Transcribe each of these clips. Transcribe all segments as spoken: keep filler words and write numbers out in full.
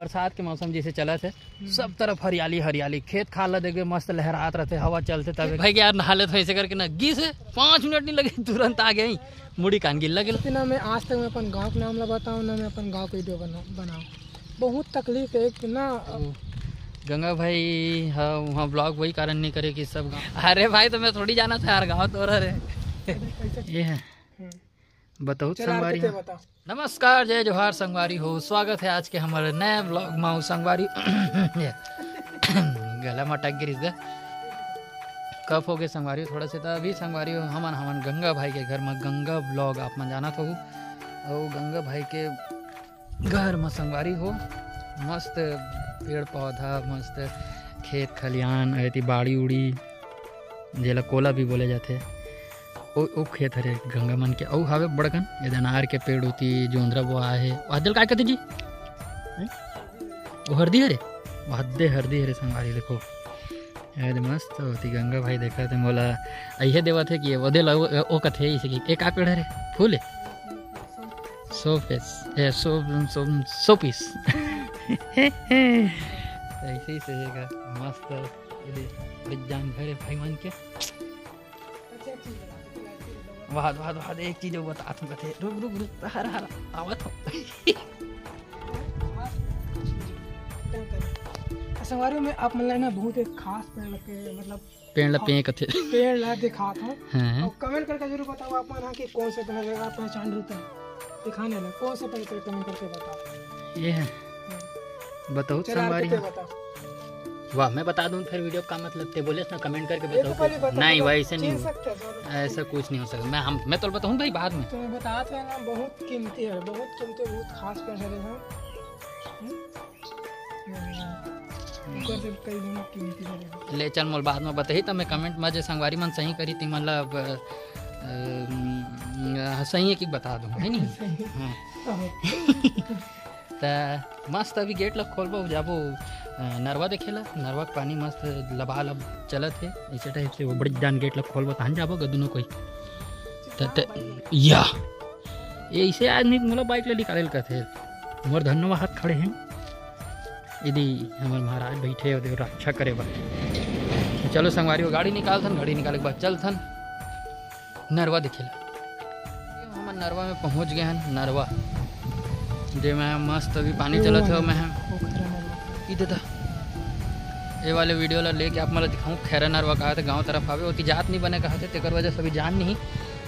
बरसात के मौसम जैसे चलत हे, सब तरफ हरियाली हरियाली, खेत खार ला देखबे मस्त लहरात रथे, हवा चलथे तब। भाई के यार नहा लेत हो ऐसे करके ना, गिस हे, पाँच मिनट नहीं लगे, तुरंत आ गए, मुड़ी कान गिल्ला गिल्ला। ना मैं आज तक मैं अपन गाँव के नाम ला बताऊँ, ना मैं अपन गाँव के वीडियो बना बनाऊँ। बहुत तकलीफ है एक ना। गंगा भाई, हाँ, वहाँ ब्लॉग वही कारण नहीं करे कि सब गाँव। अरे भाई, तो मैं थोड़ी जाना था यार, गाँव तो रह रहे। ये है। बताओ चल, संगवारी आरती हो। बता। नमस्कार, जय जोहार संगवारी हो, स्वागत है आज के हमारे नए ब्लॉग में। संगवारी, ये गला में अटक गिरिस गा। कफ हो गए संगवारी हो थोड़ा से, तो अभी संगवारी हो हमन, हमन गंगा भाई के घर में गंगा ब्लॉग आप मन जानत हो। और गंगा भाई के घर में संगवारी हो मस्त पेड़ पौधा, मस्त खेत खलियान, ऐती बाड़ी उड़ी, जेला कोला भी बोले जाथे। ओ, ओ खेत हरे गंगा मन के, अउ हावे बड़कन, एदे अनार के पेड़ होती, जोंधरा बोआ हे। वादल काय कथे जी? हैं? ओ हरदी हरे? वादे हरदी हरे संगवारी, देखो। एदे मस्त होती गंगा भाई, देखा थे मोला, अइहे देवत हे कि ओदे ला ओ, ओ कथे, इसे कि, "ए का पेड़ हरे? फूल हे?" सौ पीस, ए, सौ, सौ, सौ पीस। ऐसे ही सहेगा, मस्त। ये दे, बड़े जान भरे भाई मन के। वाह, वाह, वाह, एक चीज और बता तुम कथे, रुक, रुक, रुक, हरा, हरा, आवत हो। संगवारी में आप मन ला ना बहुत एक खास पेड़ लग के, मतलब पेड़ ला हाँ, पेड़ कथे। पेड़ ला दिखात हूँ। हाँ। और कमेंट करके जरूर बताओ आप मन हाँ कि कौन से पेड़ लगा पहचान रहता है दिखाने में, कौन से पेड़ पे कमेंट करके बताओ। ये है। हाँ। बताओ चल, संगवारी आरती हो। बता। वाह, मैं बता दूं फिर वीडियो का मतलब ते बोले ना, कमेंट करके ये तो बताओ। पहले बता, नहीं मतलब, भाई, ऐसे नहीं चिन हो। सकते हैं, sorry। ऐसा कुछ नहीं हो सकता। मैं हम मैं तो बताऊँ भाई बाद में। तुम्हें बताते हैं ना, बहुत कीमती है, बहुत कीमती, बहुत खास पेड़ है। हाँ। हम्म। ऊपर से कई गुना कीमती है। ले चल, मोल बाद में बताही, त मैं कमेंट में जे संगवारी मन सही करी, तिमन ला अब, अ, अ, सही है कि बता दूं, है नहीं? सही। हाँ। हाँ। त मस्त अभी गेट ला खोलबो, जाबो, अ, नरवा देखे ला, नरवा के पानी मस्त लबालब चलत हे, ऐसे टाइप से वो बड़ी जान गेट ला खोलबो, तहन जाबो ग दुनो कोई। त, त, या, ये ऐसे आदमी मोला बाइक ला निकाले ल कहथे, मोर धन्यवाद खड़े हैं। यदि हमर महाराज बैठे हो, रक्षा करे बर। चलो संगवारी हो, गाड़ी निकालथन, गाड़ी निकाले के बाद चलथन नरवा देखे ला। हमन नरवा में पहुंच गए हन। नरवा, जे में मस्त अभी पानी चलत हे, मैं पोखरा नरवा। ई दे दा, ये वाले वीडियो ला लेके आप मन ला दिखाऊं, खैरा नरवा कहा थे, गांव तरफ आवे, ओती जात नहीं बने कहा थे, तेकर वजह से अभी जान नहीं।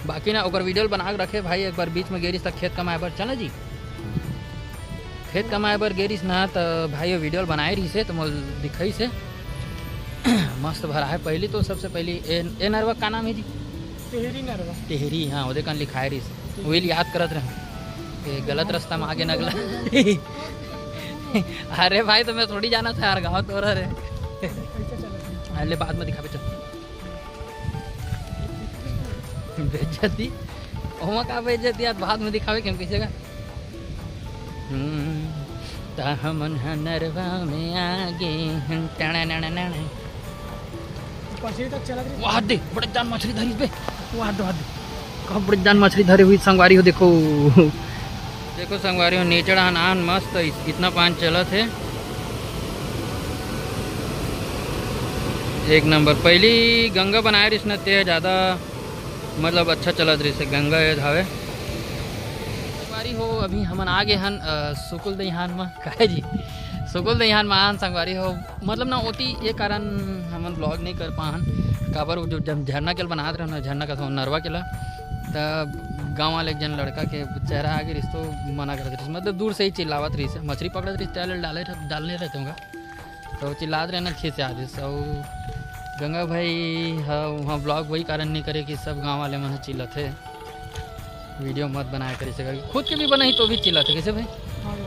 बाकी ना ओकर वीडियो बना के रखे भाई, एक बार बीच में गेरिस तक खेत कमाए बर चला जी। खेत कमाए बर गेरिस ना, त भाई वो वीडियो बनाए रहिस हे, त मोल दिखाइस हे। मस्त भरा है। पहली तो सबसे पहली ए, ए नरवा का नाम है जी? टेहरी नरवा। टेहरी, हाँ, ओदे कन लिखाए रहिस हे। वही याद करत रहे। ये गलत रास्ता में आगे नगला। अरे भाई, तो मैं थोड़ी जाना था यार, गाँव तो रह रहे। कैसे चला था? अरे बाद में दिखावे चल। बेइज्जती? ओमा का बेइज्जती यार, बाद में दिखावे के हम कैसे का। हम्म, त हमन ह नरवा में आ गे हन। टणा नणा नणा। पछरी तक चलत रही। वाह दे, बड़े जान मछली धरिस बे। वाह दे, वाह दे। का बड़े जान मछली धरे हुई संगवारी हो, देखो। देखो संगवारी हो, नेचर आन आन मस्त, इस-, इतना पान चलत हे। एक नंबर। पहली गंगा बनाए रहिस न, ते ज्यादा मतलब अच्छा चलत रहिस हे, गंगा ये धावे। संगवारी हो, अभी हमन आ गे हन, अ, सुकुल दइहान म। काहे जी? सुकुल दइहान म आन संगवारी हो, मतलब ना ओती ये कारण हमन ब्लॉग नहीं कर पाहन, काबर वो जो जब झरना के ल बनात रहन, झरना का नरवा के ला, त गाँव वाले एक जन लड़का के चेहरा आगे रहिस तो मना करत रहिस, मतलब दूर से ही चिल्लावत रहिस, मछली पकड़त रहिस, तेल डाले रह-, डालने रहते होगा, तो चिल्लात रहना खींच आदिस। और गंगा भाई ह वहाँ ब्लॉग वही कारण नहीं करे कि सब गाँव वाले मन चिल्लत हे, वीडियो मत बनाया करी सका, खुद के भी बनाई तो भी चिल्लत हे, कैसे भाई? हाँ।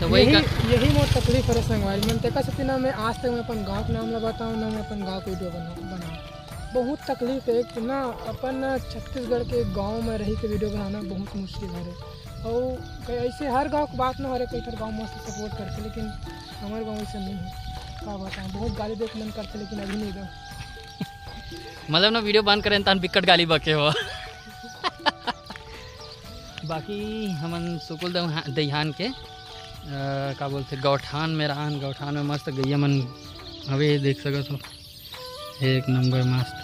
तो वही यही, का- यही मोर तकलीफ है संगवारी मन, तेकर सेती ना मैं आज तक मैं अपन गाँव के नाम ला बताऊँ, ना मैं अपन गाँव के वीडियो बना, बनाऊँ। बहुत तकलीफ है, एक ना अपन छत्तीसगढ़ के गाँव में रही के वीडियो बनाना बहुत मुश्किल है। और कई ऐसे हर गाँव की बात ना हो रहे, कई ठर गाँव मस्त सपोर्ट करते, लेकिन हमारे गाँव ऐसा नहीं है। का बताऊँ, बहुत गाली देख मन करते, लेकिन अभी नहीं दो। मतलब ना वीडियो बंद करें तहन बिकट गाली बके हो। बाकी हमन सुकुल दइहा-, दइहान के का बोलथे, गौठान में रहन। गौठान में मस्त गैया मन हवे, देख सकत हो, एक नंबर मस्त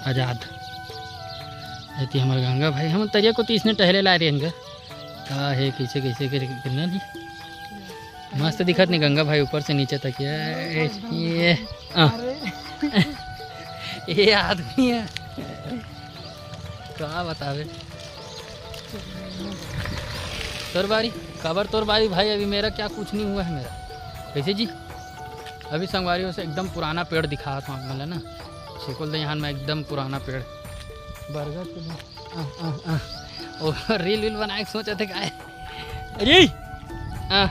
आजाद। एती हमर गंगा भाई, हम तरिया कोती इसने टहले ला रहे हैं। का हे, कैसे कैसे कर करना जी। मस्त दिखत नहीं गंगा भाई, ऊपर से नीचे तक। ये, ये, आ, ये आदमी है, का बतावे। तोर बारी, काबर तोर बारी भाई, अभी मेरा क्या कुछ नहीं हुआ है मेरा। कैसे जी? अभी संगवारी हो से एकदम पुराना पेड़ दिखात हूँ आप मन ला ना, सुकुल दइहान में एकदम पुराना पेड़, बरगद के भी। आ, आ, आ। ओ, रील वील बनाए के सोचत हे काय? अरे, आ।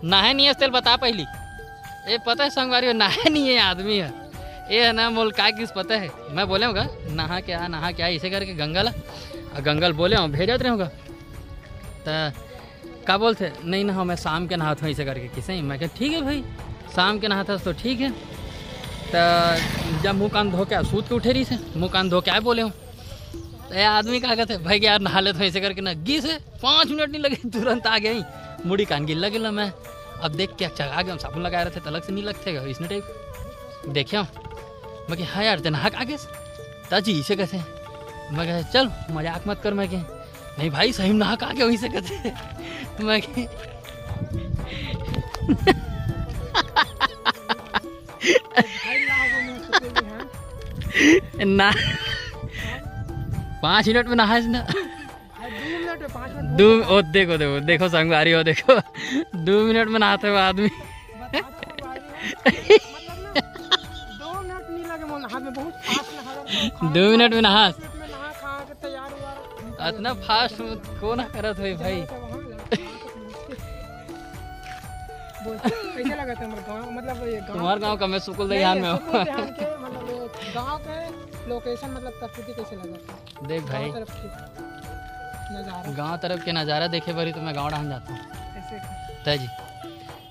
नहाए नहीं है तेल, बता पहली। ए, पता है संगवारी हो, नहाए नहीं है आदमी है। ए है ना, मोल का किस पता है, मैं बोले होगा, "नहा के आ, नहा के आ", इसे करके गंगा ला, आ गंगा ल बोले हो, भेजत रहे होगा। त का बोलथे, "नहीं ना, मैं शाम के नहात हूँ", इसे करके किसे। मैं कहा, "ठीक है भाई, शाम के नहात हस तो ठीक है।" त जब मुँह कान धो के सूत के उठे रही से, मुँह कान धो के आए बोले हो। त ये आदमी का कहते, "भाई यार, नहा लेत हूँ", इसे करके ना, गिस है, पाँच मिनट नहीं लगे, तुरंत आ गई, मुड़ी कान गिल्ला गिल्ला। मैं अब देख के अच्छा आ गया, हम साबुन लगाए रहते त अलग से नहीं लगते, इसने टाइप देखे हम। मैं कहा, "हाँ यार, ते नहा के आ गेस?" ताजी इसे कहते। मैं कहा, "चल, मजाक मत कर।" मैं कहा, "नहीं भाई, सही में नहा के आ गया", इसे कहते। मैं कहा, भाई, लाओ, वो मैं सुकून में, हाँ। ना, पाँच मिनट में नहाए ना। भाई, दो मिनट में, पाँच मिनट दो, बहुत ओ, देखो, देखो, देखो, संगवारी हो, देखो, दो मिनट में नहाते हुए आदमी। बता तो भाई, मतलब ना, दो मिनट नहीं लगे, मोला नहा में बहुत fast नहा, दो मिनट में नहा। दो मिनट में नहा खा के तैयार हुआ। इतना fast में कौन करत होई भाई? वहाँ लगा, वहाँ तक पहुँच के। बोल, कैसे लगा था हमारा गाँव? मतलब ये गाँव तुम्हारा गाँव का, मैं सुकुल नहीं, दइहान में हूँ। सुकुल दइहान के, मतलब ये गाँव के location, मतलब प्रकृति कैसे लगा था? देख भाई, गाँव तरफ के नज़ारा। गाँव तरफ के नज़ारा देखे बारी तो मैं गाँव डहान जाता हूँ। ऐसे का? तय जी।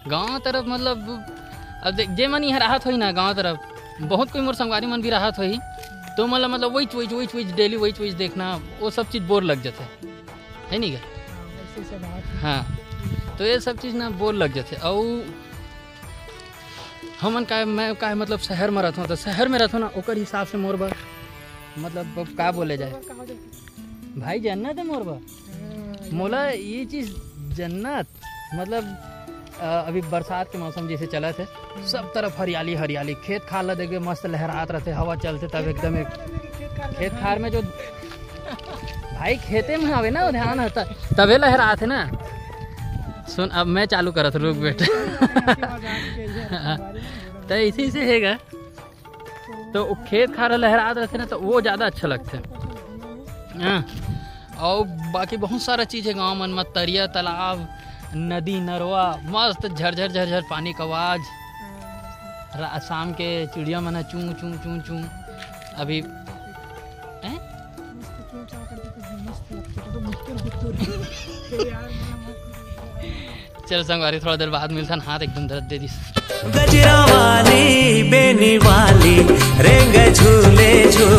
गाँव तरफ मतलब, अब देख, जे मन यहाँ रहत होई ना गाँव तरफ, बहुत कोई मोर संगवारी मन भी रहत होई, तो मतलब, मतलब वही चीज, वही चीज, daily वही चीज देखना, वो सब चीज bore लग जाता है, है नहीं क्या? हाँ, वैसे से बात है। हाँ, तो ये सब चीज ना bore लग जाते। और हमन का, मैं का मतलब शहर में रहता हूँ, तो शहर में रहता हूँ ना, ओकर हिसाब से मोर बर मतलब अब का बोले जाए। कहाँ जाते? भाई, जन्नत है मोर बर। हाँ, मोला ये चीज जन्नत, मतलब, अ, अभी बरसात के मौसम जैसे चलत हे, सब तरफ हरियाली, हरियाली, खेत खार ला देखबे, मस्त लहरात रहिथे, हवा चलथे, तब एकदम एक खेत खार में जो भाई खेते में हवे ना, ध्यान होता, तभे लहरात हे ना। सुन, अब मैं चालू करत, रुक बेटा। तो इसी से हैगा। तो वो खेत खार लहरात रहिथे ना, तो वो ज़्यादा अच्छा लगथे। हाँ, और बाकी बहुत सारा चीज़ है गाँव मन में, तरिया, तालाब, नदी, नरवा, मस्त झरझर झरझर पानी का आवाज़। रा-, शाम के चिड़िया मन ह चूं चूं चूं चूं। अभी हैं? मस्त चूं चां करथे तो मस्त लगथे, तो मुस्कुर गुस्कुर। चल संगवारी, थोड़ा देर बाद मिलथन। हाथ एकदम दर्द दे दिस। गजरा वाली, बेनी वाली, रेंग झूले झूले।